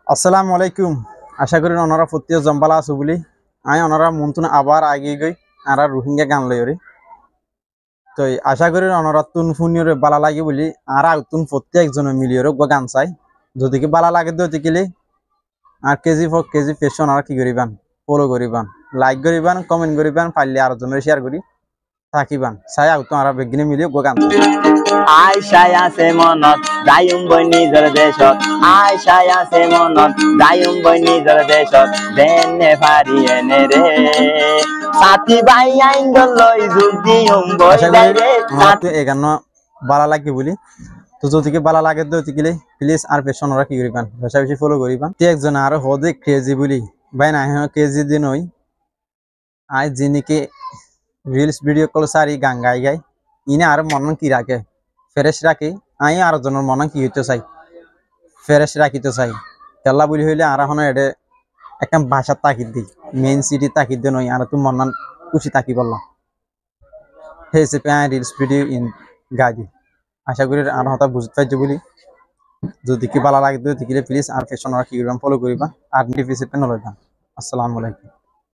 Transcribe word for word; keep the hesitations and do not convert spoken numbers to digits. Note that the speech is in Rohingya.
Assalamu alaikum. Acá gorí onorá fottí zon bála asó buli. Añí onorár muúntu abar aigiyí goi, añára Ruáingga gan loiyóre. Toi acá gorí onoráttu fúniyóre bála lage buli, añára agottú fottí ekzone miliyóre uggúa gan sai. Zodi ki bála lage dé óitekile, añár kezi fok kezi page onorá ki goríban, follow goríban, like goríban, comment goríban, faille ar zonoré share gorí tákiban. Sai agottú añára beggúne mili uggúa gan sai. Aicá asé monot, zaiyum boi nizor decót. Aicá asé monot, zaiyum boi nizor decót. Zene fari ene re. Sáti bái aindor loi zuk diyum boi. Acá gorí daire. Onoráttu e gan bála lage buli. Toi zodi ki bála lage dé óitekile, please añár page onorá ki goríban, beci beci follow goríban. Toi ekzone añáre hoó dé kezi buli. Bái, na, añí kezi dé noi. Añí ziniki reels video ókkol sári, gan gai gai, iíne añár monan ki raké, fresh raké. Añí ar zonor monan ki óito sai, fresh rakíto sai. Kiyólla buli hoilé añára honó eçé ekkán bacát táki dé, main city táki dé noi, añáráttu monan kúci tákibolla. Hé hísafe añí reels video iín gai dí. Acá gorí añár hotá buzít faijjó buli. Zodi ki bála lage dé óitekile, please añár page onorá ki goríban, follow goríban, ar notification oloiban. Assalamu alaikum.